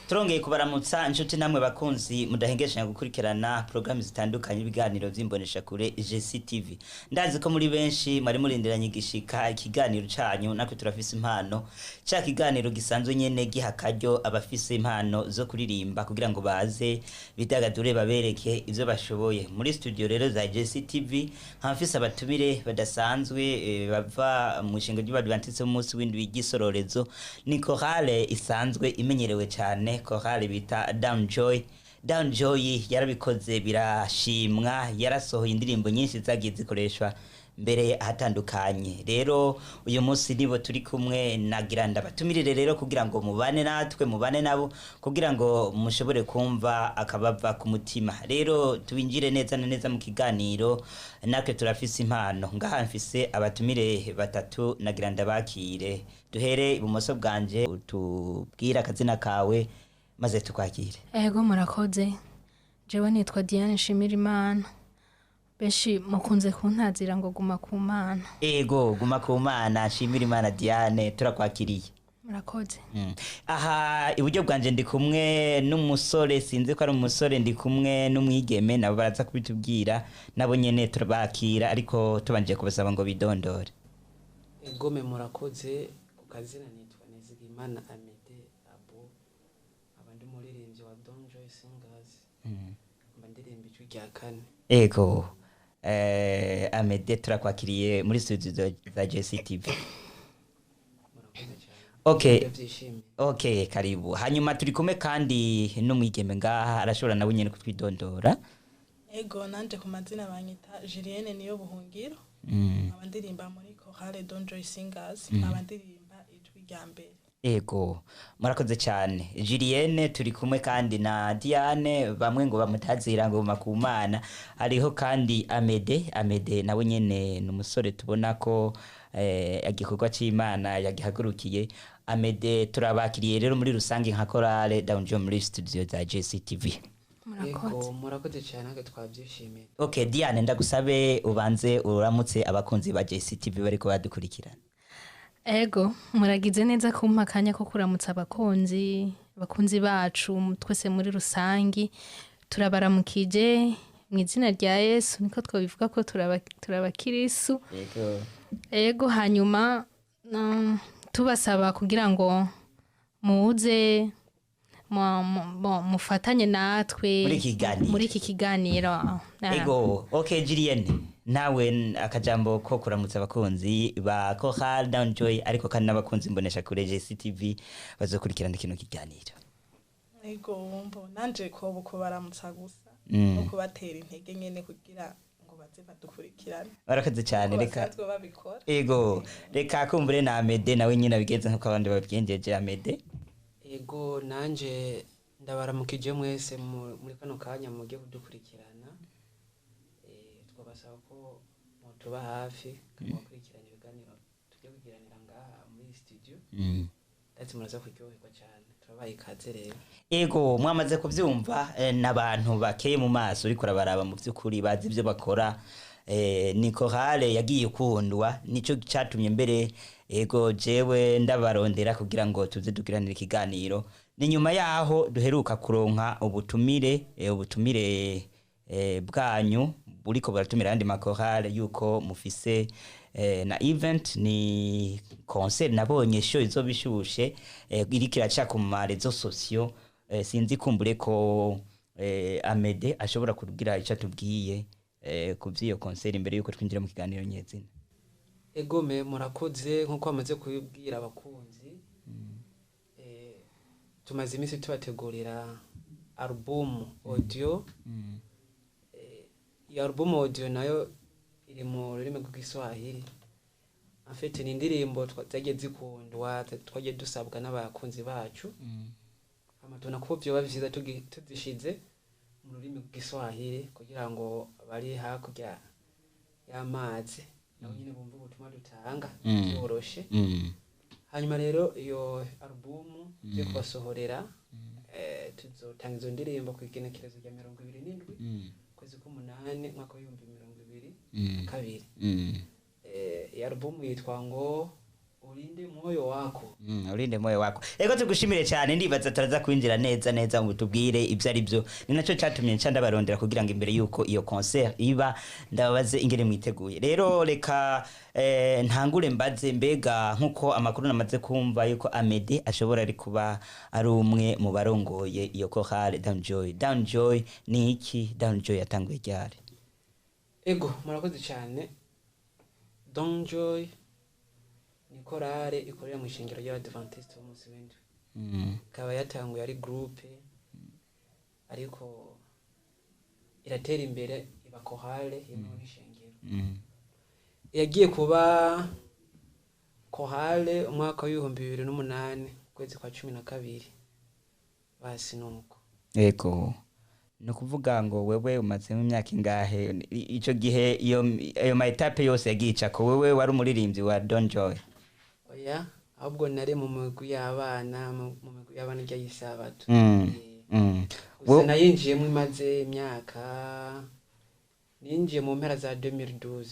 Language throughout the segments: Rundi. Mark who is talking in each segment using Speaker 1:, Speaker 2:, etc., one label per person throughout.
Speaker 1: Turongeye kubaramutsa inshuti namwe bakunzi mudahengeshanya gukurikirana programu zitandukanye, ibiganiro vy'imboneshakure GCTV. Ndazi ko muri benshi mwari murindiranye igishika ikiganiro canyu Natwe Turafise Impano, ca kiganiro gisanzwe nyene giha akaryo abafise impano zo kuririmba kugira ngo baze bidagadure, babereke ivyo bashoboye. Muri studio rero za GCTV nkaba abatumire badasanzwe, bava mu ishinga ry'Abadventiste b'umunsi w'indwi ry'Isororezo. Ni chorale isanzwe imenyerewe cyane, chorale bita Down Joy. Down Joy yarabikoze birashimwa, yarasohoye indirimbo nyinshi zagiye zikoreshwa mbere ahatandukanye. Rero uyu munsi nibo turi kumwe, nagira ndabatumirire rero kugira ngo mubane natwe, mubane nabo, kugira ngo mushobore kumva akabava ku mutima. Rero tubinjire neza na neza mu kiganiro Natwe Turafise Impano. Ngaha mfise abatumire batatu, nagira ndabakire. Duhere ibumoso bwanje, utubwire akazina kawe maze tukwakire.
Speaker 2: Ego, murakoze. Jewe nitwa Diane Nshimirimana, benshi mukunze kuntazira ngo Guma ku Mana.
Speaker 1: Ego, Guma ku Mana, Nshimira Imana Diane, turakwakiriye.
Speaker 2: Murakoze.
Speaker 1: Aha iburyo bwanje ndi kumwe n'umusore, sinzi ko ari umusore, ndi kumwe n'umwigeme, nabo baraza kubitubwira nabo nyene. Turabakira ariko tubanje kubasaba ngo bidondore.
Speaker 3: Egome, murakoze. Ku kazina nitwa Nizigimana Amede Abo, aba ndi umuririmbyi wa Don Joy Singers, mba ndirimba ijwi rya kane.
Speaker 1: Ego, Amede, turakwakiriye muri studio za JCTV.
Speaker 3: Murakoze cyane. Ndabyishimiye.
Speaker 1: Okay, karibu. Hanyuma turi kumwe kandi n'umwigeme ngaha, arashobora nawe nyene kutwidondora.
Speaker 4: Ego, nanje ku mazina banyita Julienne Niyo Buhungiro, nkaba ndirimba muri chorale Don Joy Singers, nkaba ndirimba ijwi rya mbere.
Speaker 1: Ego, murakoze cyane Julienne. Turi kumwe kandi na Diane, bamwe ngo bamutazira ngo Makumana. Hariho kandi Amede. Amede nawe nyene ni umusore tubona ko igikorwa c'Imana yagihagurukiye. Amede, turabakiriye rero muri rusange nka chorale Down Joy muri studio za JCTV.
Speaker 2: Murakoze.
Speaker 3: Ego, murakoze cyane, natwe twabyishimiye.
Speaker 1: Okay, Diane, ndagusabe ubanze uramutse abakunzi ba JCTV bariko badukurikirana.
Speaker 2: Ego, muragize neza kumpa akanya ko kuramutsa abakunzi bacu twese muri rusangi. Turabaramukije mu izina rya Yesu, niko twabivuga ko turabakirisu.
Speaker 1: Ego.
Speaker 2: Ego, hanyuma tubasaba kugira ngo muze mufatanye natwe
Speaker 1: muri iki kiganiro.
Speaker 2: Muri iki kiganiro.
Speaker 1: Ego, okay, Julienne, nawe akajambo ko kuramutsa abakunzi ba Chorale Down Joy, ariko kandi n'abakunzi mbonesha kure JCTV bazokurikirana kino kiganiro.
Speaker 4: Ego, mbo nanje ko kubaramutsa gusa no kubatera intege nyene kugira ngo baze badukurikirane.
Speaker 1: Barakoze cyane.
Speaker 4: Uko
Speaker 1: reka
Speaker 4: basanzwe babikora.
Speaker 1: Ego, reka kumbure na Amede nawe nyine abigenze nkuko abandi babigenjeje. Amede.
Speaker 3: Ego, nanje ndabaramukije mwese muri kano kanya mugiye kudukurikirana. Twabasaba ko mutuba hafi mugakurikirana ibiganiro tugiye kugiranira ngaha muri studio. Ndetse muraza kuryoherwa cyane, turabaye ikaze rero.
Speaker 1: Ego, mwamaze kubyumva, n'abantu bakeye mu maso, uriko urabaraba mu by'ukuri bazi ibyo bakora. Ni chorale yagiye ikundwa, nico catumye mbere ego jewe ndabarondera kugira ngo tuze tugiranire ikiganiro. Ni nyuma yaho duheruka kuronka ubutumire, ubutumire bwanyu buriko buratumira ayandi makorale yuko mufise na event, ni concert nabonye show izoba ishushe, iriko iraca ku ma réseaux sociaux. Sinzi kumbure ko Amede ashobora kugira ico atubwiye ku vy'iyo concert imbere yuko twinjira mu kiganiro nyezina.
Speaker 3: Egome, murakoze. Nk'uko bamaze kubibwira abakunzi, tumaze iminsi tubategurira alubumu audio. Iyo alubumu audio nayo iri mu rurimi rw'Igiswahili. En fait, ni indirimbo zagiye zikundwa, twagiye dusabwa n'abakunzi bacu, hama tubona ko vyoba vyiza tuzishize mu rurimi rw'Igiswahili kugira ngo abari hakurya y'amazi nabo nyene bumve ubutumwa dutanga byoroshe. Hanyuma rero iyo alubumu tugiye kubasohorera, tuzotanga izo ndirimbo ku igenekerezo rya 27 kwezi k'umunani umwaka w'2022. Iyo alubumu yitwa ngo Uri Ulinde moyo wako.
Speaker 1: Urinde moyo wako. Ego, tugushimire cyane. Ndibaza turaza kwinjira neza neza ngo tubwire ibyo ari byo. Ni nacyo cyatumye nca ndabarondera kugira ngo imbere yuko iyo concert iba ndababaze ingene mwiteguye. Rero reka ntangure mbaze, mbega nkuko amakuru namaze kumva yuko Amede ashobora ari kuba ari umwe mu barongoye iyo chorale Down Joy. Down Joy ni iki? Down Joy yatanguye ryari?
Speaker 3: Ego, murakoze cyane. Don Joy ni korale ikorera mu ishengero ry'Abadventiste b'umunsi w'indwi. Ikaba yatanguye ari groupe, ariko iratera imbere iba korale yemewe n'ishengero. Yagiye kuba korale umwaka w'2008, ukwezi kwa 12. Basi nuko.
Speaker 1: Ego. Ni ukuvuga ngo wewe umazemo imyaka ingahe? Ico gihe iyo ayo ma étapes yose yagiye icako, wewe wari umuririmbyi wa Don Joy?
Speaker 3: Oya, ahubwo nari mu migwi y'abana, mu migwi y'abana irya y'isabato. Gusa nayinjiyemo imaze imyaka, ninjiye mu mpera za 2012.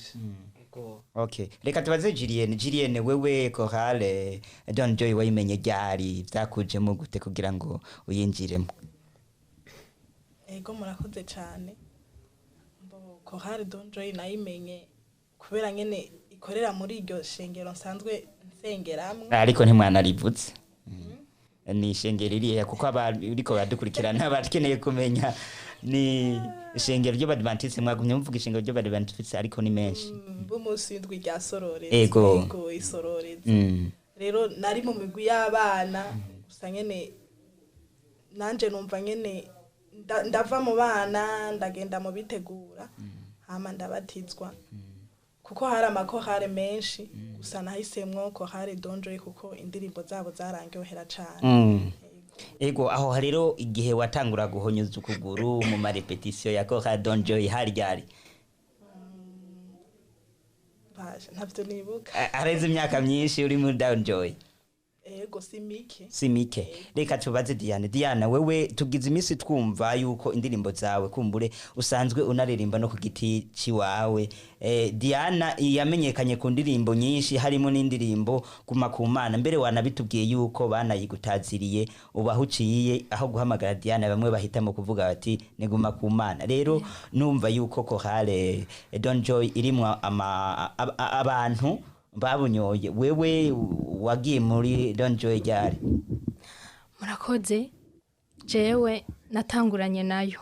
Speaker 3: Ego.
Speaker 1: Okay. Reka tubaze Julienne. Julienne, wewe chorale Don Joy wayimenye ryari? Vyakujemo gute kugira ngo uyinjiremo?
Speaker 4: Ego, murakoze cyane. Mbo Chorale Don Joy nayimenye kubera nyene ikorera muri iryo shengero nsanzwe nsengeramwo.
Speaker 1: Ariko ntimwanarivutse. Ni ishengero iriya, kuko abariko baradukurikirana bakeneye kumenya ni ishengero ry'Abadventiste. Mwagumye muvuga ishengero ry'Abadventiste, ariko ni menshi.
Speaker 4: B'umunsi w'indwi rya Sororezi.
Speaker 1: Ego.
Speaker 4: Ego, Isororezi. Rero nari mu migwi y'abana gusa nyene nanje numva nyene ndava mu bana ndagenda mu bitegura, hama ndabatizwa, kuko hari amakorale menshi. Gusa nahisemwo Chorale Don Joy kuko indirimbo zabo zarangyohera cane.
Speaker 1: Ego, aho rero igihe watangura guhonyoza ukuguru mu ma répétitions ya Chorale Don Joy hari ryari?
Speaker 4: Baje ntavyo nibuka.
Speaker 1: Hareze imyaka myinshi uri muri Don Joy?
Speaker 4: Ego, si mike.
Speaker 1: Si mike. Reka tubaze Diane. Diana, wewe tugize iminsi twumva yuko indirimbo zawe kumbure usanzwe unaririmba no ku giti ciwawe. Diana yamenyekanye ku ndirimbo nyinshi, harimo n'indirimbo Guma ku Mana. Mbere wanabitubwiye yuko banayigutaziriye, ubaho uciye aho guhamagara Diana bamwe bahitamo kuvuga bati ni Guma ku Mana. Rero numva yuko chorale Don Joy irimwo abantu babunyoye. Wewe wagiye muri Don Joy ryari?
Speaker 2: Murakoze. Jewe natanguranye nayo.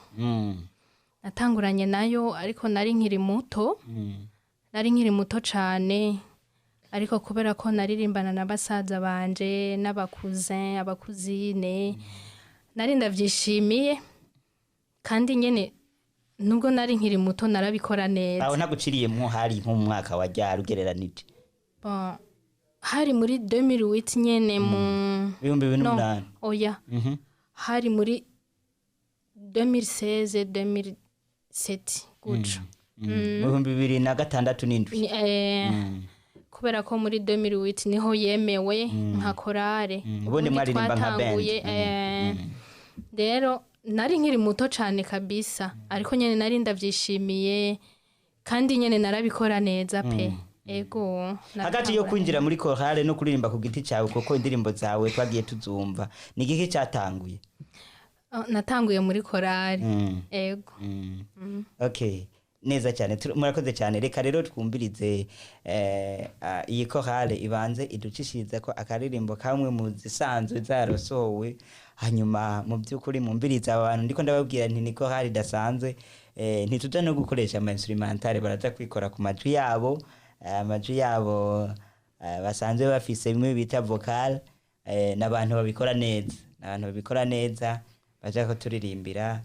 Speaker 2: Natanguranye nayo, ariko nari nkiri muto. Nari nkiri muto cane, ariko kubera ko naririmbana na basaza banje n'abakuze, abakuzine, nari ndavyishimiye. Kandi nyene nubwo nari nkiri muto narabikora neza.
Speaker 1: Aho ntaguciriyemwo, hari nk'umwaka wa ryari ugereranije?
Speaker 2: Bon, hari muri 2008 nyene mu
Speaker 1: ibihumbi bibiri
Speaker 2: No,
Speaker 1: n'umunani?
Speaker 2: Oya. Hari muri 2016, 2007 gutyo.
Speaker 1: Mu 2006 n'indwi.
Speaker 2: Kubera ko muri 2008 niho yemewe nka korale.
Speaker 1: Ubundi mwaririmba nka band.
Speaker 2: Twatanguye, rero nari nkiri muto cane kabisa, ariko nyene nari ndavyishimiye kandi nyene narabikora neza pe. Ego.
Speaker 1: Hagati yo kwinjira muri chorale no kuririmba ku giti cyawe, kuko indirimbo zawe twagiye tuzumva, ni igiki cyatanguye?
Speaker 2: Oh, natanguye muri korale. Ego.
Speaker 1: Okay, neza cyane. Murakoze cyane. Reka rero twumvirize iyi chorale ibanze iducishirize ko akaririmbo kamwe mu zisanzwe zarosowe. Hanyuma mu by'ukuri mwumvirize aba bantu ndiko ndababwira nti ni chorale idasanzwe. Ntituja no gukoresha ama instrumental, baraza kwikora ku majwi yabo, amajwi yabo basanzwe bafise bimwe bita vocal. N'abantu babikora neza, n'abantu babikora neza baja kuturirimbira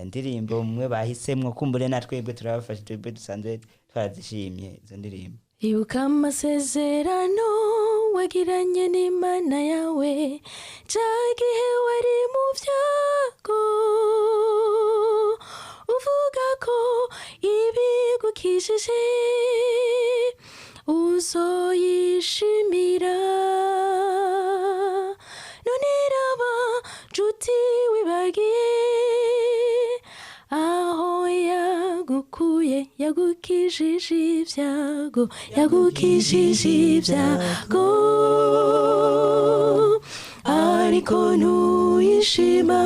Speaker 1: indirimbo mwe bahisemwo. Kumbure na twebwe turabafasha, twebwe dusanzwe twarazishimye izo ndirimbo.
Speaker 2: Ibuka amasezerano wagiranye n'Imana yawe ca gihe wari mu vyago, uvuga ko ibigukijije uzoyishimira. None raba nshuti, wibagiye aho. yagukuye, yagukijije ibyago, yagukijije ibyago, ariko ntuyishima,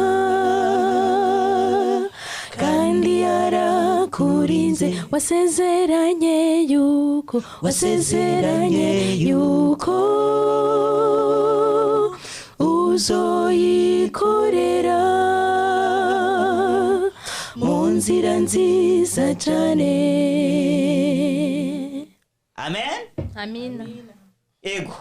Speaker 2: kandi yarakurinze. Wasezeranye yuko, wasezeranye yuko uzoyikorera mu nzira nziza cyane.
Speaker 1: Amen.
Speaker 2: Amina.
Speaker 1: Ego,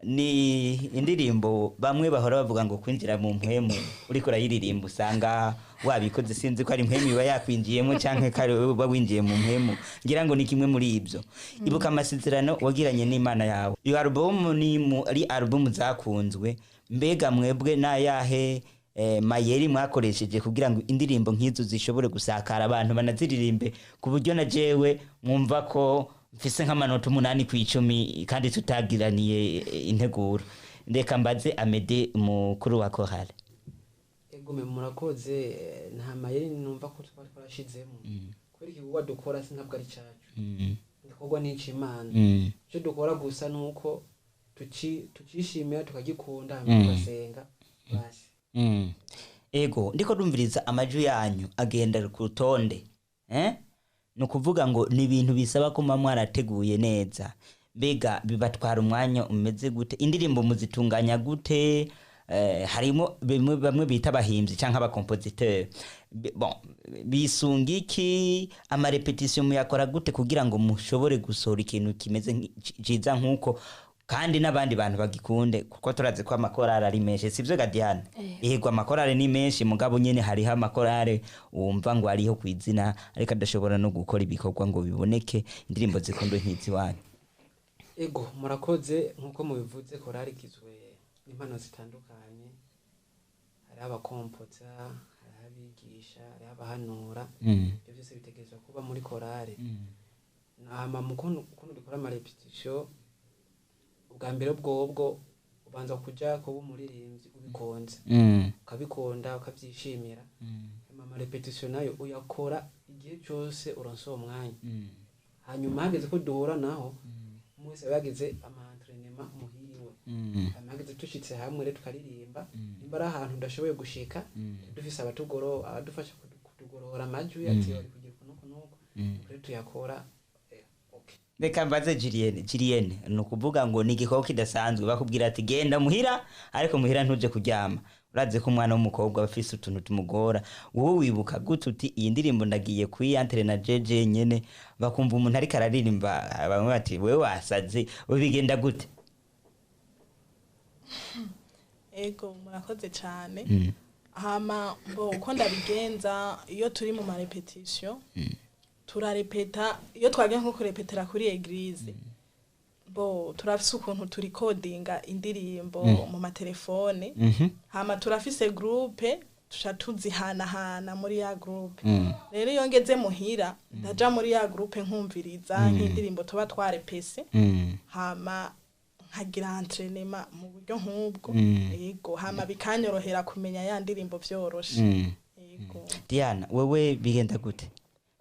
Speaker 1: ni indirimbo bamwe bahora bavuga ngo kwinjira mu mpwemu uriko urayiririmba usanga wabikoze. Sinzi ko ari impwemu iba yakwinjiyemo canke ko ari wowe uba winjiye mu mpwemu, ngira ngo ni kimwe muri ibyo. Ibuka amasezerano wagiranye n'Imana yawe. Iyo alubumu ni muri alubumu zakunzwe. Mbega mwebwe n'ayahe mayeri mwakoresheje kugira ngo indirimbo nk'izo zishobore gusakara, abantu banaziririmbe ku buryo na jewe mwumva ko mfise nk'amanota 8/10 kandi tutagiraniye integuro? Reka mbaze Amede, mukuru wa korale.
Speaker 3: Egome, murakoze. Nta mayeri numva ko twari twarashizemo, kubera igikorwa dukora si ntabwo ari cyacu, igikorwa ni ic'Imana. Icyo dukora gusa ni uko tucishimira, tukagikunda, hanyuma tugasenga basi.
Speaker 1: Ego, ndiko ndumviriza amajwi yanyu agenda ku rutonde, eh? Ni ukuvuga ngo ni ibintu bisaba ko muba mwarateguye neza. Mbega bibatwara umwanya umeze gute? Indirimbo muzitunganya gute? Harimo bimwe bamwe bita abahimbyi canke abakompositeur. Bon, bisunga iki? Amarepetisiyo muyakora gute kugira ngo mushobore gusohora ikintu kimeze ciza nk'uko, kandi n'abandi bantu bagikunde? Kuko turazi ko amakorari ari menshi, sivyo ga Diane? Yego, amakorari ni menshi, mugabo nyene hariho amakorari wumva ngo ariho ku izina, ariko adashobora no gukora ibikorwa ngo biboneke, indirimbo zikundwe nk'iziwanyu.
Speaker 3: Ego, murakoze. Nk'uko mubivuze, korali igizwe n'impano zitandukanye. Hariho abakompotsa, hariho abigisha, hariho abahanura. Ibyo byose bitegerezwa kuba muri korali. Hama mu kuntu dukora amarepetisiyo, ubwa mbere bwobwo ubanza kuja kuba umuririmbyi ubikunze, ukabikunda, ukabyishimira. Hama amarepetisiyo nayo uyakora igihe cyose uronse uwo mwanya. Hanyuma hageze ko duhura naho, umwe wese aba yagize ama entraînement muhiriwe. Hanyuma hageze dushitse hamwe rero tukaririmba. Nimba ari ahantu udashoboye gushika, dufise abadufasha kutugorora amajwi, ati bari kugira uku n'uku n'uku, rero tuyakora, okay.
Speaker 1: Reka mbaze Julienne. Julienne, ni ukuvuga ngo ni igikorwa kidasanzwe. Bakubwira ati genda muhira, ariko muhira ntuje kuryama. Urazi ko umwana w'umukobwa aba afise utuntu tumugora. Wowe wibuka gute uti iyi ndirimbo ndagiye kuyiyantere jeje nyene? Bakumva umuntu ariko araririmba, bamwe bati wewe wasaze. Wewe bigenda gute?
Speaker 4: Ego, murakoze cyane. Hama mbo uko ndabigenza, iyo turi mu marepetisiyo turarepeta. Iyo twagiye nko kurepetera kuri église, bo turafise ukuntu turikodinga indirimbo mu matelefone. Hama turafise groupe, tuca tuzihanahana muri ya groupe. Rero iyo ngeze muhira, ndaja muri ya groupe nkumviriza nk'indirimbo tuba twarepese, hama nkagira entraînement mu buryo nk'ubwo. Yego, hama bikanyorohera kumenya ya ndirimbo vyoroshe. Yego.
Speaker 1: Diana, wewe bigenda gute?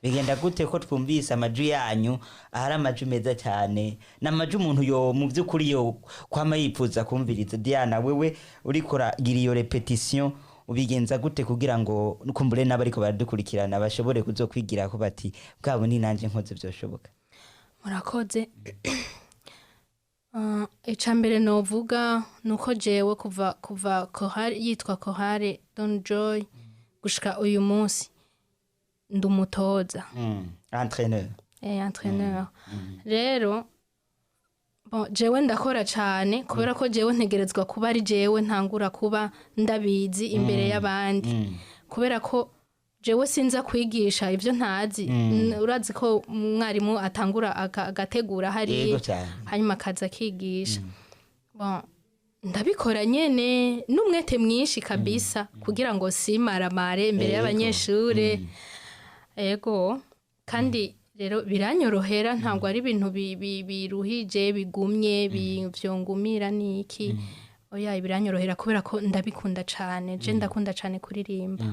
Speaker 1: Bigenda gute ko twumvise amajwi yanyu ahari amajwi meza cyane, n'amajwi umuntu yo mu by'ukuri yo kwama yifuza kumviriza? Diana, wewe uriko uragira iyo répétition, ubigenza gute kugira ngo kumbure n'abariko baradukurikirana bashobore kuzokwigira ko bati bwabo ni nanje nkoze byoshoboka?
Speaker 2: Murakoze. Ica mbere novuga nuko jewe kuva korali yitwa Korale Don Joy gushika uyu munsi ndi umutoza.
Speaker 1: Entraîneur.
Speaker 2: Entraîneur. Rero bon, jewe ndakora cane kubera ko jewe ntegerezwa kuba ari jewe ntangura kuba ndabizi imbere y'abandi, kubera ko jewe sinza kwigisha ibyo ntazi. Urazi ko umwarimu atangura agategura hariya,
Speaker 1: Cyane.
Speaker 2: hanyuma akaza akigisha. Bon, ndabikora nyene n'umwete mwinshi kabisa kugira ngo simaramare imbere y'abanyeshure. Ego, kandi rero biranyorohera, ntabwo ari ibintu biruhije, bigumye, vyongumira niki, oya, biranyorohera kubera ko ndabikunda cane. Je ndakunda cane kuririmba.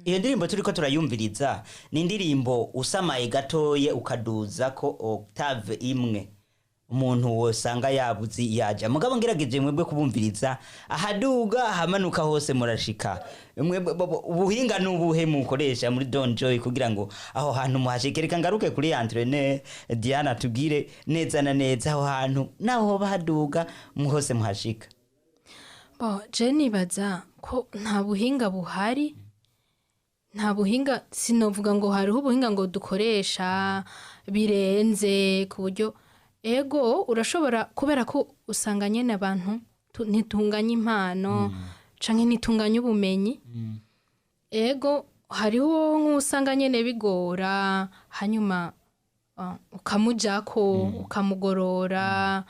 Speaker 1: Iyo ndirimbo turiko turayumviriza ni indirimbo usamaye gatoye ukaduza ko octave imwe umuntu wosanga yabuze yaja, mugabo ngerageje mwebwe kubumviriza ahaduga ahamanuka hose murashika. Mwebwe ubuhinga n'ubuhe mukoresha muri Don Joy kugira ngo aho hantu muhashike? Reka ngaruke kuri entraîneur Diana tubwire neza na neza aho hantu naho hoba haduga hose muhashika.
Speaker 2: Bo, je nibaza ko nta buhinga buhari, nta buhinga, sinovuga ngo hariho ubuhinga ngo dukoresha birenze ku buryo. Ego, urashobora kubera ko usanga nyene abantu ntitunganya impano canke ntitunganya ubumenyi. Ego, hariho nk'usanga nyene bigora, hanyuma ukamujako ukamugorora,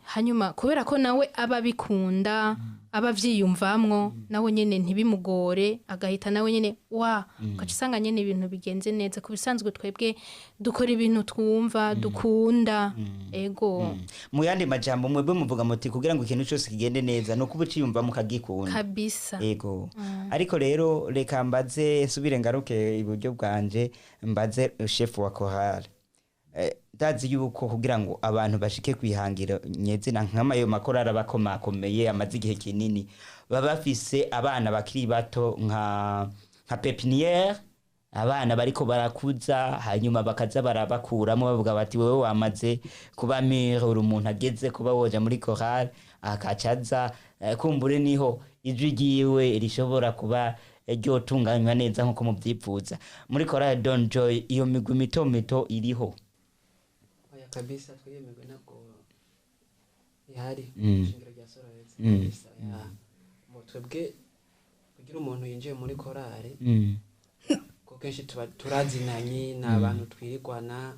Speaker 2: hanyuma kubera ko nawe aba abikunda, aba avyiyumvamwo, nawe nyene ntibimugore, agahita nawe nyene wa ugaca usanga nyene ibintu bigenze neza. Ku bisanzwe twebwe dukora ibintu twumva dukunda. Ego.
Speaker 1: Mu yandi majambo, mwebwe muvuga muti kugira ngo ikintu cyose kigende neza ni ukuba uciyumva mukagikunda.
Speaker 2: Kabisa.
Speaker 1: Ego, ariko rero reka mbaze, subire ngaruke iburyo bwanje, mbaze chef wa chorale. Ndazi yuko kugira ngo abantu bashike kwihangiro nyezina nk'amayo makorari abakomakomeye amaze igihe kinini, baba bafise abana bakiri bato nka pépinière, abana bariko barakuza, hanyuma bakaza barabakuramo bavuga bati wewe wamaze kuba mûr, uri umuntu ageze kuba woja muri chorale, akaca aza, kumbure niho ijwi ryiwe rishobora kuba ryotunganywa neza nkuko muvyipfuza. Muri chorale Don Joy iyo migwi mito mito iriho?
Speaker 3: Oya, kabisa, twiyemerwe ntabwo ihari. Ishingiro rya Sorowezi kabisa ya ngo twebwe kugira umuntu yinjiye muri korale, ko kenshi tuba turazinanye, ni abantu twirigwana,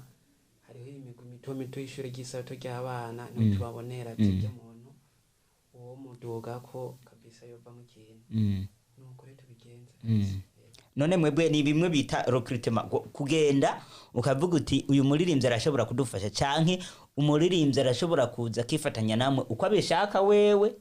Speaker 3: hariho imigwi mito mito y'ishuri ry'isabato ry'abana, niho tubabonera ati ibyo muntu uwo muduga ko kabisa yovamo ikintu. Nuko rero tubigenza kabisa.
Speaker 1: None mwebwe ni bimwe bita recrutement, kugenda ukavuga uti uyu muririmbyi arashobora kudufasha, canke umuririmbyi arashobora kuza akifatanya namwe uko abishaka wewe,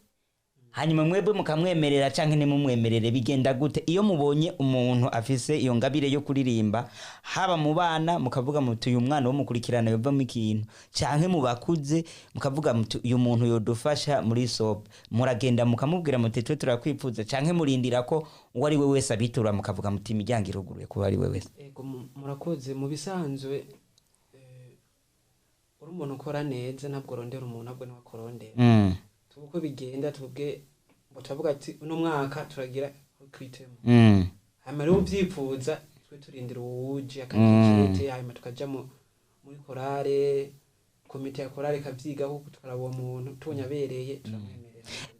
Speaker 1: hanyuma mwebwe mukamwemerera canke ntimumwemerere? Bigenda gute iyo mubonye umuntu afise iyo ngabire yo kuririmba, haba mu bana mukavuga muti uyu mwana wo mukurikirana yovamo ikintu, canke mu bakuze mukavuga muti uyu muntu yodufasha muri soap? Muragenda mukamubwira muti twe turakwifuza, canke murindira ko uwo ari we wese abitura mukavuga muti imiryango iruguruye kuba ari we wese?
Speaker 3: Ego, murakoze. Mu bisanzwe, uri umuntu ukora neza, ntabwo urondera umuntu, ahubwo niwe akurondera. Tuba uko bigenda, twebwe ngo turavuga ati uno mwaka turagira recruitment, hanyuma rero uvyipfuza, twe turindira uwuje akakikete, hanyuma tukaja muri korale, komite ya korale ikavyigaho, tukaraba uwo muntu, tubonye abereye turamwemerera.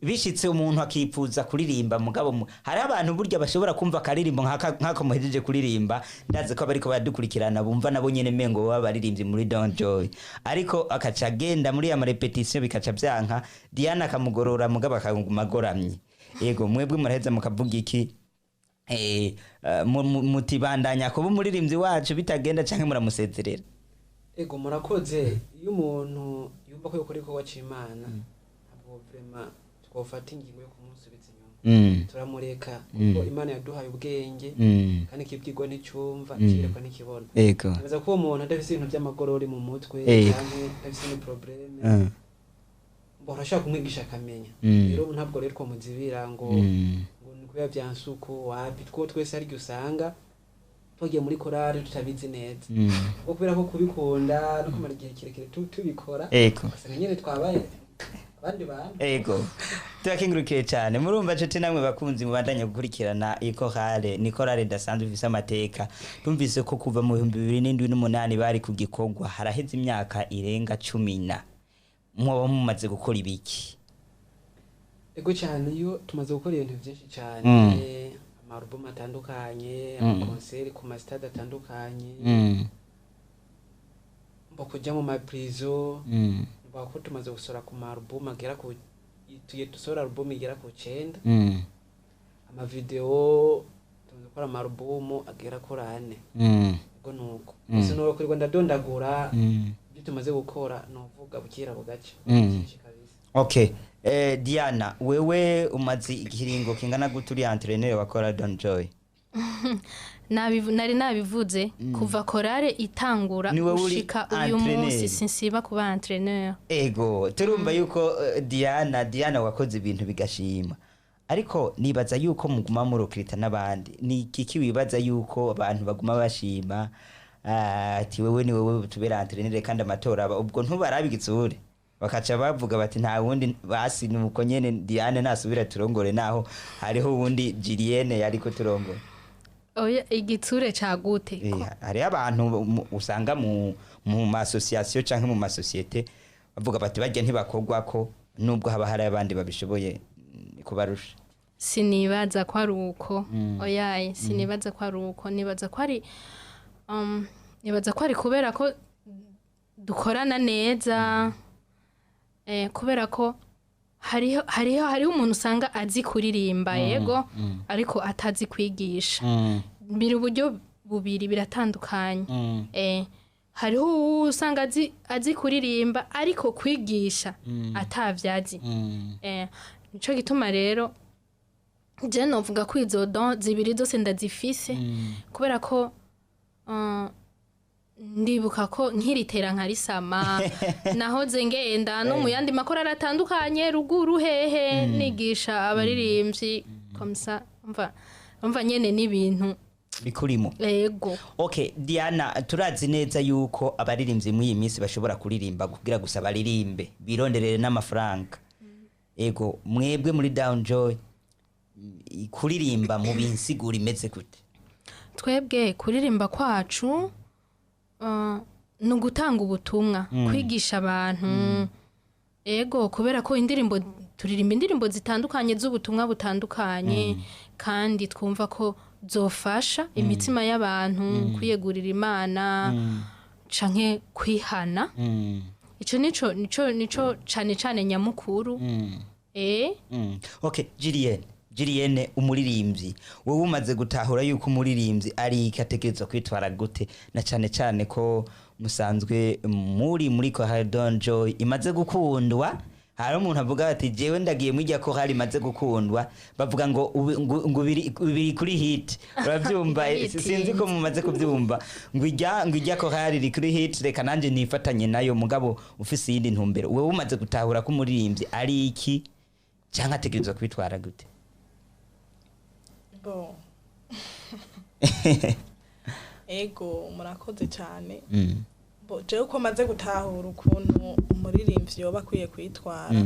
Speaker 1: Bishitse umuntu akipfuza kuririmba, mugabo hari abantu burya bashobora kumva akaririmbo nk'ako muhejeje kuririmba, ndazi ko abariko baradukurikirana bumva nabo nyene mengo baba baririmbyi muri Don Joy, ariko akaca agenda muri ya marépétition bikaca vyanka, Diana akamugorora mugabo akaguma agoramye. Yego, mwebwe muraheza mukavuga iki? Mutibandanya kuba umuririmbyi wacu bitagenda, canke muramusezerera?
Speaker 3: Ego, murakoze. Iyo umuntu yumva ko yokora igikorwa c'Imana, ntabwo vraiment twofata ingingo yo kumusubiza inyuma. Turamureka, kuko Imana yaduhaye ubwenge, kandi ikibwirwa nticumva, ikiyerekwa ntikibona. Nibaza ko uwo muntu adafise ibintu vy'amagorori mu mutwe, canke adafise ni problème, mbona urashobora kumwigisha akamenya. Rero ntabwo rero twamuzibira ngo ngo ni kubera vyansuko wapi two twese hari igihe usanga twagiye muri korali tutabizi neza, kuko kubera ko kubikunda no kumara igihe kirekire tubikora, ugasanga nyene twabaye abandi bantu.
Speaker 1: Ego, turakengurukiye cyane. Murumva nshuti namwe bakunzi mubandanye gukurikirana iyi korale, ni korale idasanzwe ifise amateka. Tumvise ko kuva mu 2007 n'umunani bari ku gikorwa, haraheze imyaka irenga 10 na mwoba mumaze gukora ibiki?
Speaker 3: Ego cyane, iyo tumaze gukora ibintu byinshi cyane, amarubumu atandukanye, amakonseri ku masitade atandukanye, mbo kuja mu maprizo, mbo ko tumaze gusohora ku marubumu agera ku, tugiye dusohora alubumu igera ku 9, amavideo, tumaze gukora amarubumu agera kuri 4. Ubwo nuko gusa nuko ndadondagura ibyo tumaze gukora, nuvuga bukira bugaca, byinshi kabisa.
Speaker 1: Okay, Diana, wewe umaze ikiringo kingana gute uri entraîneur wa Chorale Don Joy?
Speaker 2: Nari nabivuze kuva korale itangura
Speaker 1: Ni wowe uri
Speaker 2: gushika uyu
Speaker 1: entraîneur.
Speaker 2: munsi sinsiba kuba entraîneur.
Speaker 1: Ego, turumva yuko Diana wakoze ibintu bigashima, ariko nibaza yuko muguma murokirita n'abandi. Ni kiki wibaza yuko abantu baguma bashima, ati wewe ni wewe tubera entraîneur, kandi amatora aba ubwo ntubarabe igitsure bakaca bavuga bati nta wundi, basi nuko nyene Diane nasubira turongore, naho hariho uwundi Julienne yari kuturongora?
Speaker 2: Oya, igitsure cagute?
Speaker 1: Hariho abantu usanga mu ma association canke mu masosiyete bavuga bati barya ntibakogwako, nubwo haba hari abandi babishoboye kubarusha.
Speaker 2: Sinibaza ko ari uko. Oyaye, sinibaza ko ari uko. Nibaza ko ari kubera ko dukorana neza, kubera ko hariho umuntu usanga azi kuririmba, yego, ariko atazi kwigisha. Biri uburyo bubiri biratandukanye. Hariho uwo usanga azi kuririmba ariko kwigisha atavyazi. Nico gituma rero je novuga ko izo don zibiri zose ndazifise, kubera ko ndibuka ko nkiritera nkarisama nahoze ngenda no mu yandi makorali atandukanye ruguru hehe, nigisha abaririmbyi comme ça. Mva nyene n'ibintu
Speaker 1: bikurimo.
Speaker 2: Ego.
Speaker 1: Okay, Diana, turazi neza yuko abaririmbyi muri iyi minsi bashobora kuririmba kugira gusa baririmbe bironderere n'amafaranga. Ego, mwebwe muri Down Joy, kuririmba mu binsigura imeze gute?
Speaker 2: Twebwe kuririmba kwacu ni ugutanga ubutumwa, kwigisha abantu. Ego, kubera ko indirimbo turirimba indirimbo zitandukanye z'ubutumwa butandukanye, kandi twumva ko zofasha imitima y'abantu kwiyegurira Imana canke kwihana. Ico nico cane cane nyamukuru.
Speaker 1: Okay, Julienne, umuririmbyi, wowe umaze gutahura yuko umuririmbyi ari iki, ategerezwa kwitwara gute, na cane cane ko musanzwe muri Chorale Don Joy imaze gukundwa? Hari umuntu avuga ati jewe ndagiye muri irya chorale imaze gukundwa, bavuga ngo ngo biri kuri hit, uravyumva?
Speaker 2: Hit.
Speaker 1: Sinzi ko mumaze kuvyumva, ngo irya chorale iri kuri hit, reka nanje nifatanye nayo, mugabo ufise iyindi ntumbero. Wewe umaze gutahura ko umuririmbyi ari iki canke ategerezwa kwitwara gute?
Speaker 4: Bon. Ego, murakoze cyane. Bo, jewe uko maze gutahura ukuntu umuririmbyi yoba akwiye kwitwara,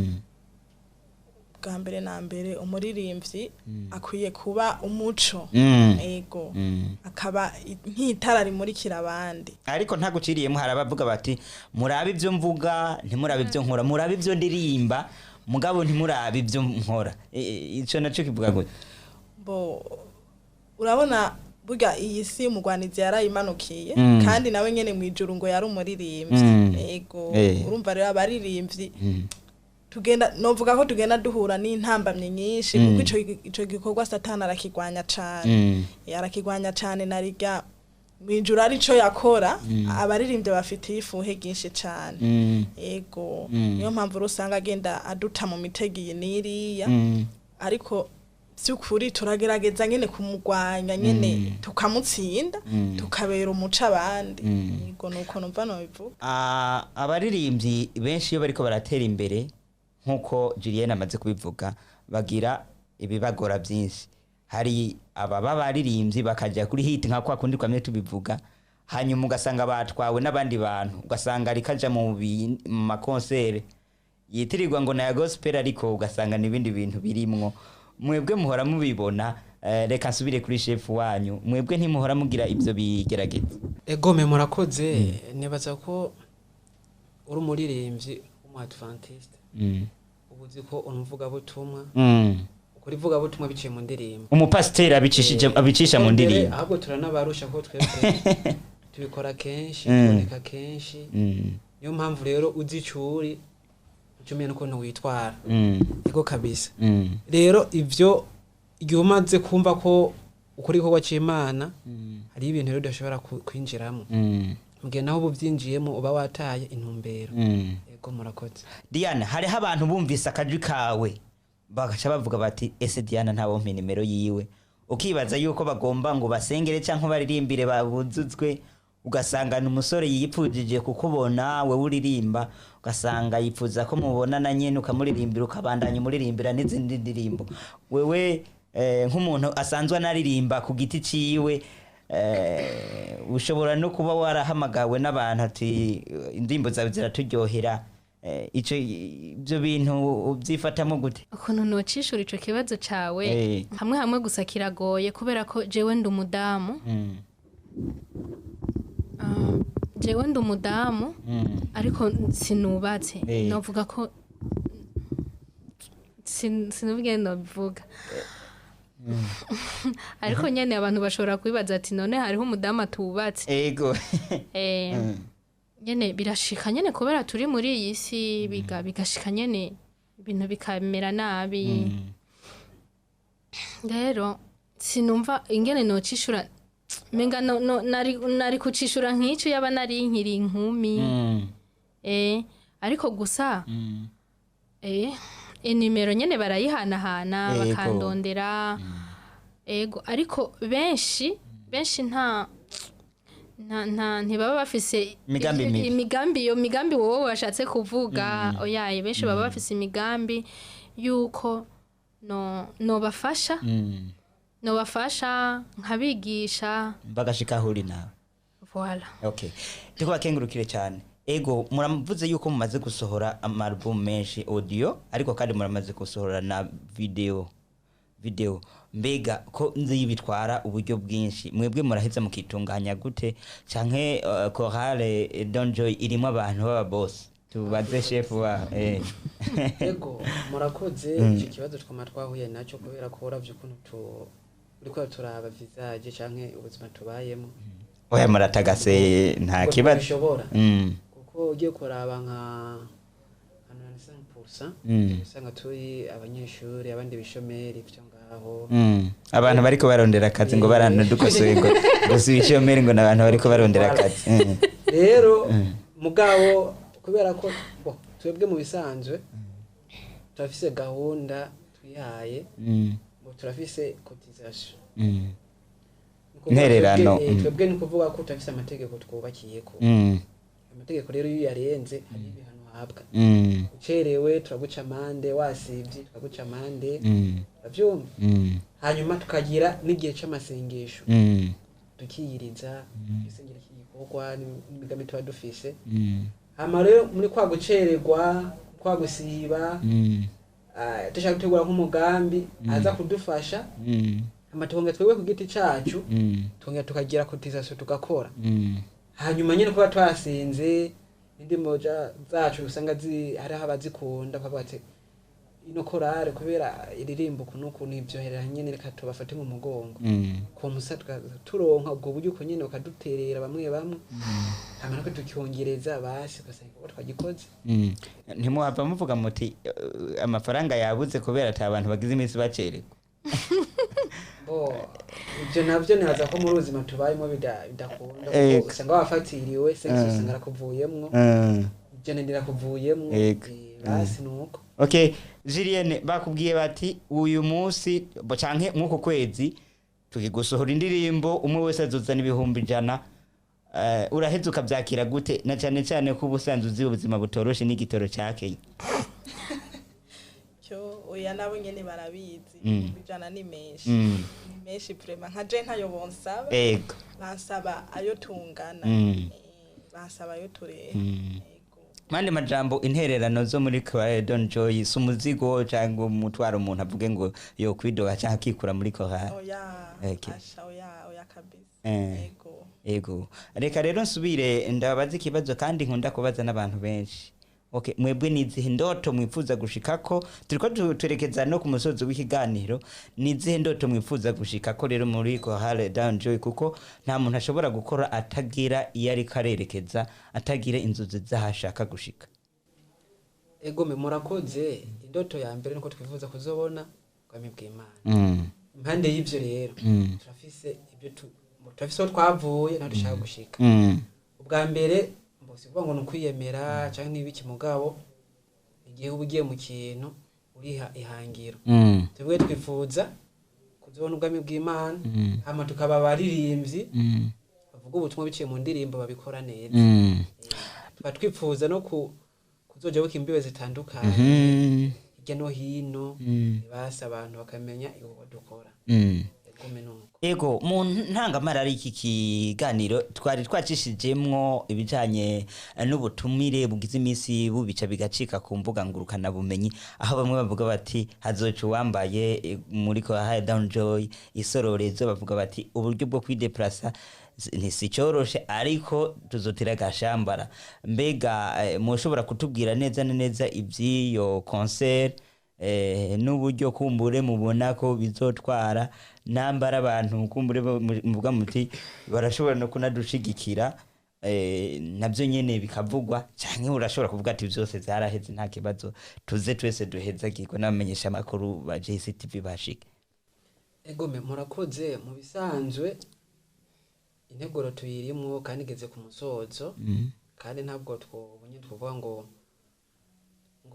Speaker 4: bwa mbere na mbere umuririmbyi akwiye kuba umuco. Ego. Akaba nk'itara rimurikira abandi.
Speaker 1: Ariko ntaguciriyemo, hari abavuga bati murabe ibyo mvuga, ntimurabe ibyo nkora, murabe ibyo ndirimba mugabo ntimurabe ibyo nkora. Ico naco kivuga gute?
Speaker 4: Bo, urabona burya iyi si umugwanizi yarayimanukiye, kandi nawe nyene mwijuru ngo yari umuririmbyi. Ego. Urumva rero abaririmbyi tugenda, novuga ko tugenda duhura n'intambamyi nyinshi, kuko ico gikorwa Satani arakigwanya cane. Arakigwanya cane, narirya mwijuru arico yakora. Abaririmbyi bafitiye ifuhe ryinshi cane. Ego. Niyo mpamvu usanga agenda aduta mu mitego iyi n'iriya, ariko by'ukuri turagerageza nyene kumugwanya nyene, tukamutsinda, tukabera umuco abandi. Yego, nuko numva nobivuga.
Speaker 1: Abaririmbyi benshi iyo bariko baratera imbere, nk'uko Julienne amaze kubivuga, bagira ibibagora byinshi. Hari ababa baririmbyi bakajya kuri hit nka kwa kundi kwamye tubivuga, hanyuma ugasanga batwawe n'abandi bantu, ugasanga rikaja mu makonsere yitirirwa ngo naya gospel, ariko ugasanga n'ibindi bintu birimwo. Mwebwe muhora mubibona? Reka nsubire kuri chef wanyu. Mwebwe ntimuhora mugira ibyo bigerageza?
Speaker 3: Egome, murakoze. Nibaza ko uri umuririmbyi w'umu-adventiste, uba uzi ko umuvugabutumwa, ukora ivugabutumwa biciye mu ndirimbo.
Speaker 1: Umupasiteri abicishije, abicisha mu
Speaker 3: Mbere,
Speaker 1: ndirimbo.
Speaker 3: Ahubwo turanabarusha ko twebwe tubikora kenshi, tuboneka kenshi. Niyo mpamvu rero uzi ico uri, uca umenya n'ukuntu witwara. Ego kabisa. Rero ivyo igihe umaze kumva ko ukora igikorwa c'Imana, hariho ibintu rero udashobora kwinjiramo. Mugihe naho uba uvyinjiyemo uba wataye intumbero. Ego, murakoze.
Speaker 1: Diana, hariho abantu bumvise akajwi kawe bagaca bavuga bati ese Diana ntawompa nimero yiwe? Ukibaza yuko bagomba ngo basengere cyangwa baririmbire babuzuzwe, ugasanga ni umusore yipfujije kukubona wewe uririmba, ugasanga yipfuza ko mubonana nyene, ukamuririmbira, ukabandanya umuririmbira n'izindi ndirimbo. Wewe nk'umuntu asanzwe anaririmba ku giti ciwe, ushobora no kuba warahamagawe n'abantu ati indirimbo zawe ziraturyohera. Ico ibyo bintu ubyifatamo gute?
Speaker 2: Ukuntu nocishura ico kibazo cawe, hamwe hamwe gusa kiragoye, kubera ko jewe ndi umudamu. Jewe ndi umudamu, ariko sinubatse. Novuga ko sinubwe nobivuga, ariko nyene abantu bashobora kwibaza ati none hariho umudamu atubatse?
Speaker 1: Ego.
Speaker 2: Nyene birashika nyene, kubera turi muri iyi si, bigashika nyene ibintu bikamera nabi. Rero sinumva ingene nocishura, menga no, nari kucishura nk'ico yaba nari nkiri inkumi. Ariko gusa inimero nyene barayihanahana, bakandondera. Ego, ariko benshi benshi nta nta nta ntibaba bafise
Speaker 1: imigambi mibi.
Speaker 2: Imigambi, iyo migambi wowe washatse kuvuga, oyaye. Benshi baba bafise imigambi yuko no nobafasha, nobafasha nkabigisha,
Speaker 1: bagashika aho uri nawe.
Speaker 2: Voilà.
Speaker 1: Okay, tukubakengurukire cyane. Ego, muravuze yuko mumaze gusohora ama album menshi audio, ariko kandi muramaze gusohora na video. Mbega ko nzi bitwara uburyo bwinshi, mwebwe muraheza mukitunganya gute? Canke chorale Don Joy irimo abantu b'aba boss? Tubaze chef wa.
Speaker 3: Ego, murakoze. Icyo kibazo twama twahuye nacyo, kubera ko uravye ukuntu uriko turaba visage canke ubuzima tubayemo.
Speaker 1: Oya, muratagase, nta
Speaker 3: Ngo
Speaker 1: kibazo.
Speaker 3: Ntibishobora, kuko ugiye kuraba nka 95%, usanga turi abanyeshuri, abandi bishomeri vyo ngaho.
Speaker 1: Abantu bariko barondera akazi, ngo baranadukosoye ngo si ibishomeri, ngo n'abantu bariko barondera akazi.
Speaker 3: Rero mugabo kubera ko bo twebwe mu bisanzwe turafise gahunda twihaye, ngo turafise cotisation. Ni ukuvuga
Speaker 1: Intererano.
Speaker 3: Twebwe ni ukuvuga ko turafise amategeko twubakiyeko. Amategeko rero iyo uyarenze hari ibihano uhabwa. Ucerewe turaguca amande, wasivye turaguca amande, uravyumva? Hanyuma tukagira n'igihe c'amasengesho, tukiyiriza, dusengera iki gikorwa n'imigambi tuba dufise. Hama rero muri kwa gucererwa, kwa gusiba, dushaka gutegura nk'umugambi aza kudufasha, hama tukongera twebwe ku giti cacu, tukongera tukagira cotisation, tugakora. Hanyuma nyine kuba twasenze, indirimbo zacu usanga hariho abazikunda, bakavuga ati ino korale kubera iririmbo uku n'uku ntivyoherera nyene, reka tubafate mu mugongo. Ku musa tukaza turonka ubwo buryo uko nyene, bakaduterera bamwe bamwe, hama natwe tukongereza, basi ugasanga igikorwa twagikoze.
Speaker 1: Ntimuhava muvuga muti amafaranga yabuze kubera ata bantu bagize iminsi bacererwa?
Speaker 3: Bo, ibyo navyo nibaza ko muri ubuzima tubayemo bidakunda, kuko usanga wafatiriwe sex, usanga arakuvuyemwo, ijana rirakuvuyemwo. Basi nuko.
Speaker 1: Okay, Julienne, bakubwiye bati uyu munsi canke mw'uku kwezi tukigusohora indirimbo, umwe wese azozana 100,000. Uraheza ukavyakira gute, na cane cane ko ubusanzwe uzi ubuzima butoroshe n'igitoro ca Kenya?
Speaker 4: Cyo oya, nabo nyene barabizi. 100,000 ni menshi, ni menshi vraiment. Nka je ntayo bonsaba, bansaba ayo tungana. Bansaba ayo tureha. Ego.
Speaker 1: Mandi majambo, intererano zo muri Chorale Don Joy si umuzigo cyangwa umutwaro umuntu avuge ngo yokwidoga cyangwa akikura muri chorale?
Speaker 4: Oya.
Speaker 1: Okay.
Speaker 4: Asha, oya, oya kabisa. Ego.
Speaker 1: Ego, reka rero nsubire ndabaza ikibazo kandi nkunda kubaza n'abantu benshi. Okay, mwebwe ni izihe ndoto mwifuza gushikako? Turiko twerekeza no ku musozi w'ikiganiro. Ni izihe ndoto mwifuza gushikako rero muri Chorale Don Joy? Kuko nta muntu ashobora gukora atagira iyo ariko arerekeza, atagira inzozi z'aho ashaka gushika.
Speaker 3: Ego me, murakoze. Indoto ya mbere nuko twifuza kuzobona ubwami bw'Imana. Impande y'ivyo rero, turafise ibyo turafise aho twavuye naho dushaka gushika. Ubwa mbere mbose kuvuga ngo ni ukwiyemera canke n'ibiki, mugabo igihe uba ugiye mu kintu uriha ihangiro. Twebwe twifuza Kuzobona ubwami bw'Imana, hama tukaba abaririmbyi bavuga ubutumwa biciye mu ndirimbo, babikora neza. Tuba twipfuza no kuzoja buka imbibe zitandukanye hirya no hino, basi abantu bakamenya ibikorwa dukora. Egome nuko.
Speaker 1: Ego, mu ntangamara iki kiganiro twari twacishijemwo ibijanye n'ubutumire bugize iminsi bubica bigacika ku mbuga ngurukana bumenyi, aho bamwe bavuga bati hazoca uwambaye muri ko high down joy isororezo, bavuga bati uburyo bwo kwideplasa ntisicoroshe, ariko tuzotira gashambara. Mbega mushobora kutubwira neza na neza ivy'iyo concert n'uburyo kumbure mubona ko bizotwara, nambara abantu kumbure muvuga muti barashobora no kunadushigikira, nabyo nyene bikavugwa, canke urashobora kuvuga ati vyose zaraheze, nta kibazo, tuze twese duhezagirwe n'abamenyesha amakuru ba JCTV bashike?
Speaker 3: Egome, murakoze. Mu bisanzwe integuro tuyirimwo kandi igeze ku musozo, kandi ntabwo twobonye twovuga ngo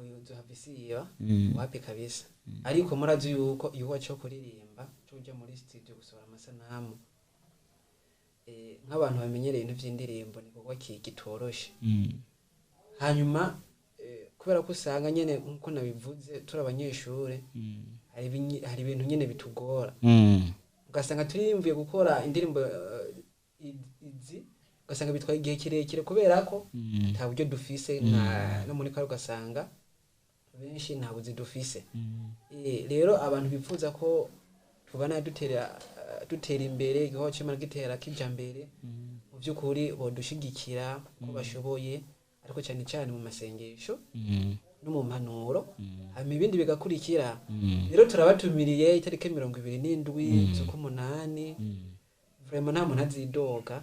Speaker 3: yozohava isiba. Wapi kabisa. Ariko murazi yuko igikorwa co kuririmba, co kuja muri studio gusohora amasanamu, nk'abantu bamenyereye ibintu vy'indirimbo, ni igikorwa kitoroshe. Hanyuma kubera ko usanga nyene nkuko nabivuze turi abanyeshure, hari ibintu nyene bitugora, ugasanga turiyumviye gukora indirimbo izi, ugasanga bitwaye igihe kirekire kubera ko nta buryo dufise, no muri kare ugasanga benshi nta buzi dufise. Rero abantu bifuza ko tubana dutera imbere, igikorwa c'Imana gitera kija mbere, mu by'ukuri bodushigikira ko bashoboye, ariko cyane cyane mu masengesho no mu mpanuro, hanyuma ibindi bigakurikira. Rero turabatumiriye itariki 27 z'ukumunani. Vraiment nta muntu azidoga.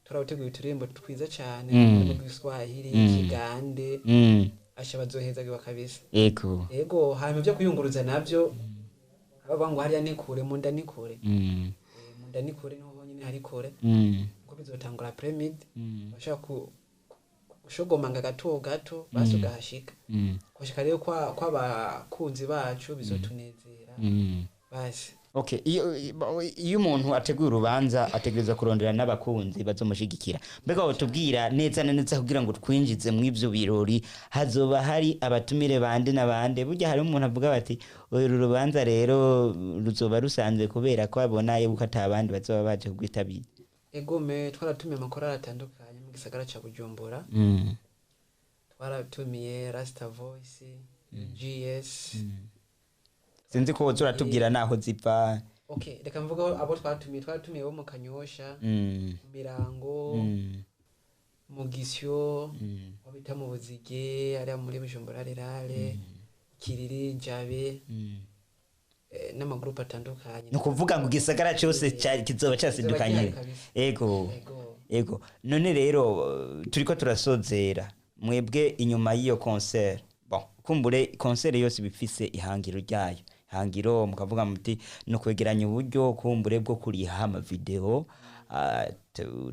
Speaker 3: Turabateguye uturirimbo twiza cyane mu Rw'igiswahili, Ikigande, asha bazohezagirwa kabisa.
Speaker 1: Ego.
Speaker 3: Ego, hanyuma ibyo kuyunguruza navyo, bavuga ngo hariya ni kure, mu nda ni kure. Mu nda ni kure, niho honyine hari kure, kuko bizotangura après-midi. Bashaka gushogomanga gato gato, basi ugahashika. Kushika rero kw'abakunzi bacu bizotunezera, basi.
Speaker 1: Okay, iyo umuntu ateguye urubanza ategerezwa kurondera n'abakunzi bazomushigikira. Mbega wotubwira neza na neza kugira ngo twinjize mu ivyo birori, hazoba hari abatumire bande na bande? Burya hari umuntu avuga bati uru rubanza rero ruzoba rusanzwe kubera ko abona yuko ata bandi bazoba baje kugwitabira.
Speaker 3: Egome, twaratumiye amakorali atandukanye mu gisagara ca Bujumbura. Twaratumiye Rasta Voice, GS.
Speaker 1: Sinzi ko woza uratubwira naho ziva.
Speaker 3: Okay, reka mvuge abo twatumiye. Twaratumiye bo mu Kanyosha, mu Mirango, mu Gisyo, aho bita mu Buzige, hariya muri Bujumbura Rurale, Kiriri, Jabe, n'amagurupe atandukanye.
Speaker 1: Ni ukuvuga ngo igisagara cyose kizoba casidukanye.
Speaker 3: Kizoba gihari kabisa.
Speaker 1: Ego.
Speaker 3: Ego.
Speaker 1: Ego, none rero turiko turasozera, mwebwe inyuma y'iyo concert, bon, kumbure concert yose bifise ihangiro ryayo, ihangiro mukavuga muti no kwegeranya uburyo kumbure bwo kuriha amavideo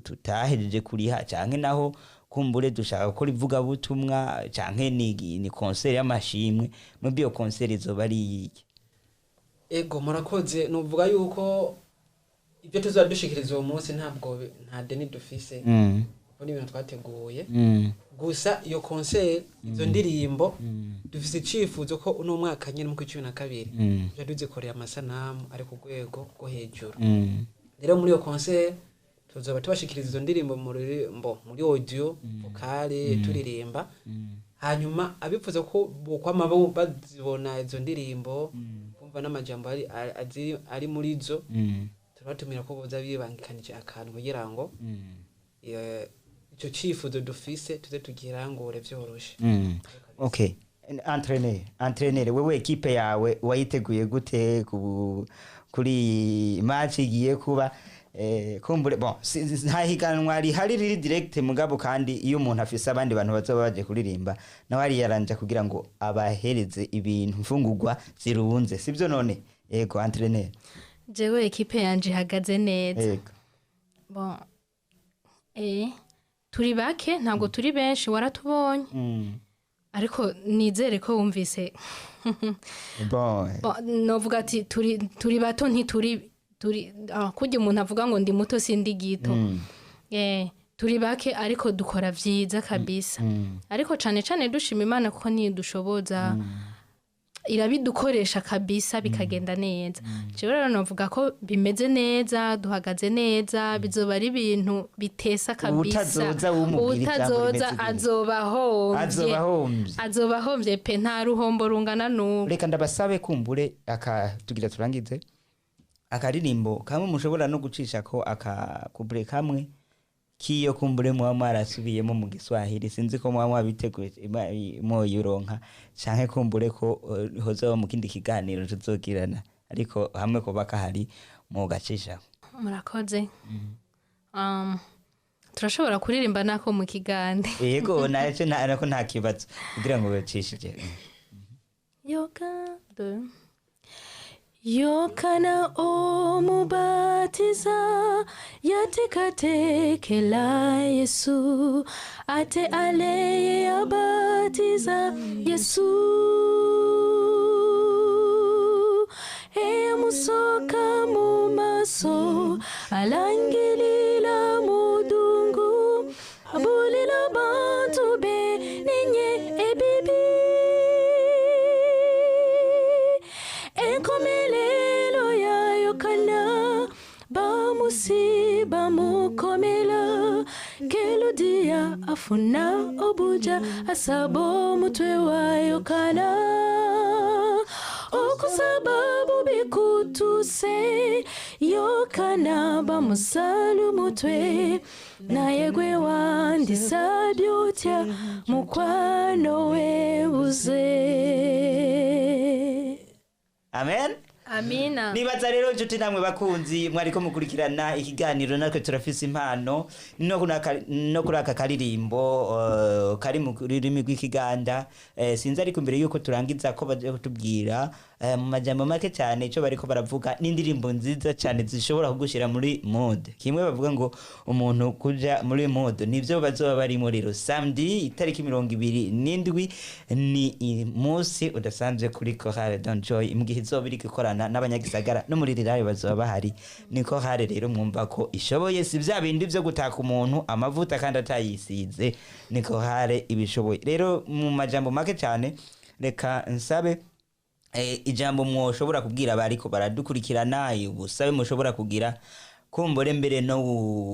Speaker 1: tutahejeje kuriha, canke naho kumbure dushaka gukora ivugabutumwa, canke ni concert y'amashimwe. Mwebwe iyo concert izoba ari iyiki?
Speaker 3: Ego, murakoze. Nuvuga yuko ibyo tuzaba dushikiriza uwo munsi ntabwo nta deni dufise, kuko ni ibintu twateguye. Gusa iyo concert, izo ndirimbo, dufise icifuzo ko uno mwaka nyene mu kwa 12 tuja tuzikorera amasanamu ari ku rwego rwo hejuru. Rero muri iyo concert tuzoba tubashikiriza izo ndirimbo mu ruririmbo, muri audio vocale, turirimba. Hanyuma abifuza ko bokwama bazibona izo ndirimbo, bumva n'amajambo ari muri zo, turabatumira ko boza bibangikanije akantu kugira ngo ico cifuzo dufise tuze tugirangure vyoroshe.
Speaker 1: Okay. Entraîneur, wewe ekipe yawe wayiteguye gute kuri match igiye kuba? Kumbure bon, nta higanwa rihari riri direct, mugabo kandi iyo umuntu afise abandi bantu bazoba baje kuririmba, nawe ariyaranja kugira ngo abahereze ibintu mfungurwa zirunze, sibyo none? Ego, entraîneur.
Speaker 2: Jewe ekipe yanje ihagaze neza.
Speaker 1: Ego.
Speaker 2: Bon, turi bake, ntabwo turi benshi, waratubonye. Ariko nizere ko wumvise.
Speaker 1: Bon.
Speaker 2: Bon, novuga ati turi bato, ntituri turi kurya umuntu avuga ngo ndi muto sindi gito. Turi bake ariko dukora vyiza kabisa. Ariko cane cane dushima Imana kuko niyo dushoboza, irabidukoresha kabisa bikagenda neza. Jewe rero novuga ko bimeze neza, duhagaze neza, bizoba ari ibintu bitesa kabisa.
Speaker 1: Uwutazoza wumubwira ijambo
Speaker 2: Uwutazoza
Speaker 1: rimeze gute?
Speaker 2: azoba ahombye.
Speaker 1: Azoba ahombye.
Speaker 2: Azoba ahombye pe, nta ruhombo rungana n'ubu.
Speaker 1: Reka ndabasabe kumbure aka tugira turangize akaririmbo kamwe mushobora no gucisha ko akakubure kamwe kiyo kumbure muba mwarasubiyemo mu Giswahili, sinzi ko muba mwabiteguye mwoyironka canke kumbure ko hozoba mu kindi kiganiro tuzogirana, ariko hamwe ko bakahari mugacisha.
Speaker 2: Murakoze. Turashobora kuririmba nako mu Kigande.
Speaker 1: Yego, naco nako nta kibazo kugira ngo bacishije.
Speaker 2: Yoka de Yokana omubatiza yatekatekela Yesu ate aleye abatiza Yesu eyamusoka mu maso alangilila mudungu abulila bantu be ninye ebibi enkomelelo ya Yokana bamusi bamukomela keludia afuna obuja asabo mutwe wa Yokana okusababu bikutuse Yokana bamusalu mutwe naye gwe wandisabye utya mukwano webuze.
Speaker 1: Amen.
Speaker 2: Amina.
Speaker 1: Nibaza rero nshuti namwe bakunzi mwariko mukurikirana ikiganiro natwe turafise impano no kuri aka karirimbo kari mu rurimi rw'Ikiganda. Sinzi ariko imbere yuko turangiza ko baje kutubwira mu majambo make cyane ico bariko baravuga n'indirimbo nziza cyane zishobora kugushira muri mode. Kimwe bavuga ngo umuntu kuja muri mode nivyo bazoba bari muri rero samedi itariki 27 ni umunsi udasanzwe kuri Chorale Don Joy mu gihe izoba iri gukorana n'abanyagisagara no muri rirayo bazoba bahari. Ni chorale rero mwumva ko ishoboye, si vya bindi vyo gutaka umuntu amavuta kandi atayisize, ni chorale ibishoboye. Rero mu majambo make cyane reka nsabe ijambo mwoshobora kubwira abariko baradukurikirana, ubusabe mushobora kugira kumbure mbere no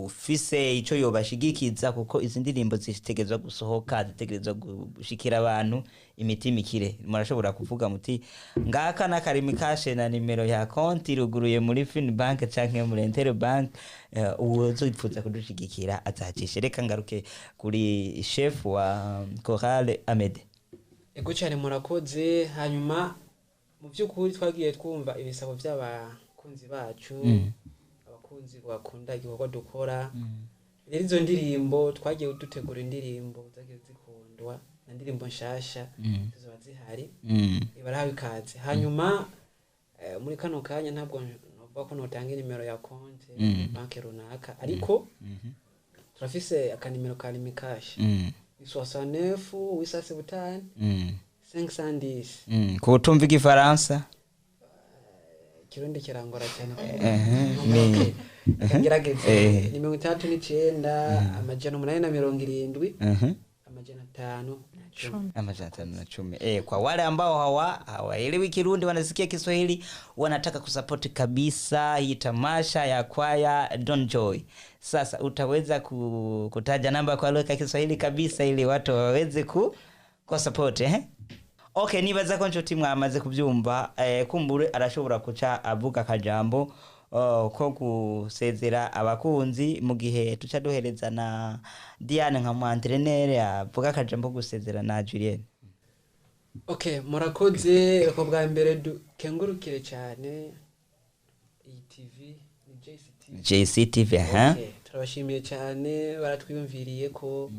Speaker 1: ufise ico yobashigikiza, kuko izi ndirimbo zitegerezwa gusohoka, zitegerezwa gushikira abantu imitima ikire. Murashobora kuvuga muti ngaka n'akarimi kashe na nimero ya konti ruguruye muri Fin Bank canke muri Inter Bank, uwuzipfuza kudushigikira azacishe. Reka ngaruke kuri chef wa Chorale Amede.
Speaker 3: Ego cyane murakoze. Hanyuma mu by'ukuri twagiye twumva ibisabo by'abakunzi bacu, abakunzi bakunda igikorwa dukora. Rero izo ndirimbo twagiye dutegura, indirimbo zagiye zikundwa na ndirimbo nshasha zizoba zihari, barahawe ikaze. Hanyuma muri kano kanya ntabwo novuga ko notanga inimero ya konti banki runaka, ariko turafise akanimero ka Lumicash ni 69 875 510.
Speaker 1: Ku utumva Igifaransa
Speaker 3: Kirundi kirangora cyane.
Speaker 1: Ni
Speaker 3: Ngerageze. Ni 69 870 510.
Speaker 1: 510. Kwa wale ambao hawaelewi Kirundi wanasikia Kiswahili wanataka kusapoti kabisa hii tamasha ya kwaya Don Joy. Sasa utaweza kutaja namba kwa lugha ya Kiswahili kabisa ili watu waweze ku support eh? Okay, nibaza ko nshuti mwamaze kubyumva. Kumbure arashobora kuca avuga akajambo ko gusezera abakunzi mu gihe tuca duhereza na Diane nka mu entraîneur avuga akajambo ko gusezera na Julienne.
Speaker 3: Okay, murakoze. Ko bwa mbere dukengurukire cyane iyi TV ni JCTV.
Speaker 1: JCTV ha.
Speaker 3: Okay, turabashimiye cyane baratwiyumviriye ko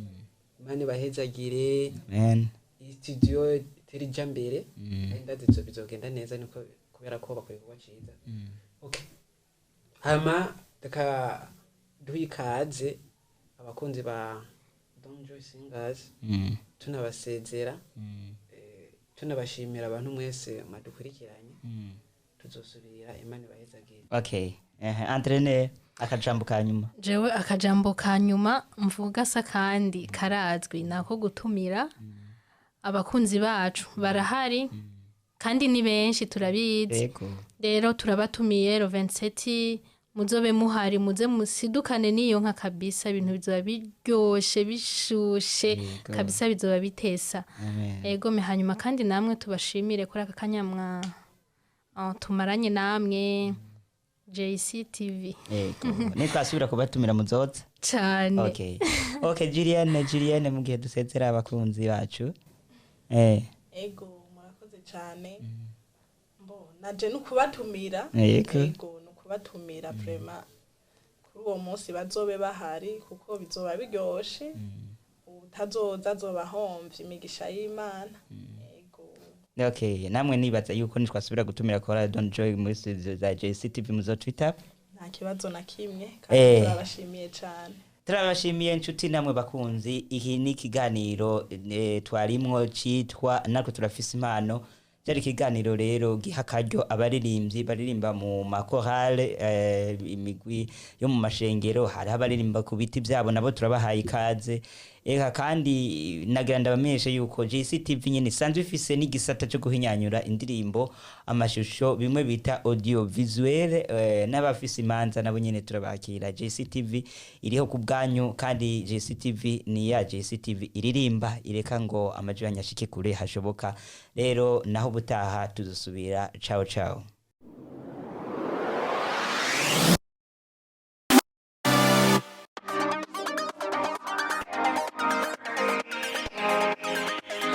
Speaker 3: Imana ibahezagire.
Speaker 1: Amen.
Speaker 3: Iyi studio itera ija mbere kandi ndazi bizogenda neza niko kubera ko bakora igikorwa ciza. Okay. Hama reka duhe ikaze abakunzi ba Don Joy Singers. Tunabasezera, tunabashimira abantu mwese mwadukurikiranye. Tuzosubira, Imana ibahezagire.
Speaker 1: Okay, entraîneur, akajambo ka nyuma.
Speaker 2: Jewe akajambo ka nyuma mvuga sa kandi karazwi, nako gutumira abakunzi bacu. Barahari kandi ni benshi, turabizi. Rero turabatumiye le 27, muzobe muhari, muze musidukane n'iyo nka kabisa. Ibintu bizoba biryoshe, bishushe. Kabisa bizoba bitesa.
Speaker 1: Amen.
Speaker 2: Ego me, hanyuma kandi namwe tubashimire kuri aka kanya mwa tumaranye namwe JCTV.
Speaker 1: Yego, nitwasubira kubatumira muzoza?
Speaker 2: Cane.
Speaker 1: Okay, Julienne, mu gihe dusezera abakunzi bacu,
Speaker 4: Ego, murakoze cyane. Mbo naje nukubatumira. Ego, nukubatumira vraiment kuri uwo munsi bazobe bahari, kuko bizoba biryoshe. Utazoza azoba ahomvye imigisha y'Imana. Ego.
Speaker 1: Okay, namwe nibaza yuko nitwasubira gutumira Chorale Don Joy muri studio za JCTV muzotwita.
Speaker 4: Nta kibazo na kimwe, kandi turabashimiye cyane.
Speaker 1: Turabashimiye inshuti namwe bakunzi. Iki ni ikiganiro twarimwo citwa "Natwe turafise impano". Cyari ikiganiro rero giha akaryo abaririmbyi baririmba mu makorale, imigwi yo mu mashengero. Hariho abaririmba ku biti byabo, nabo turabahaye ikaze. Eka kandi nagira ndabamenyeshe yuko JCTV nyene isanzwe ifise n'igisata cyo guhinyanyura indirimbo, amashusho, bimwe bita audio visuel, n'abafise imanza nabo nyene turabakira. JCTV iriho ku bwanyu, kandi JCTV ni ya JCTV iririmba, ireka ngo amajwi yanyu ashike kure hashoboka. Rero naho ubutaha tuzosubira. Ciao ciao.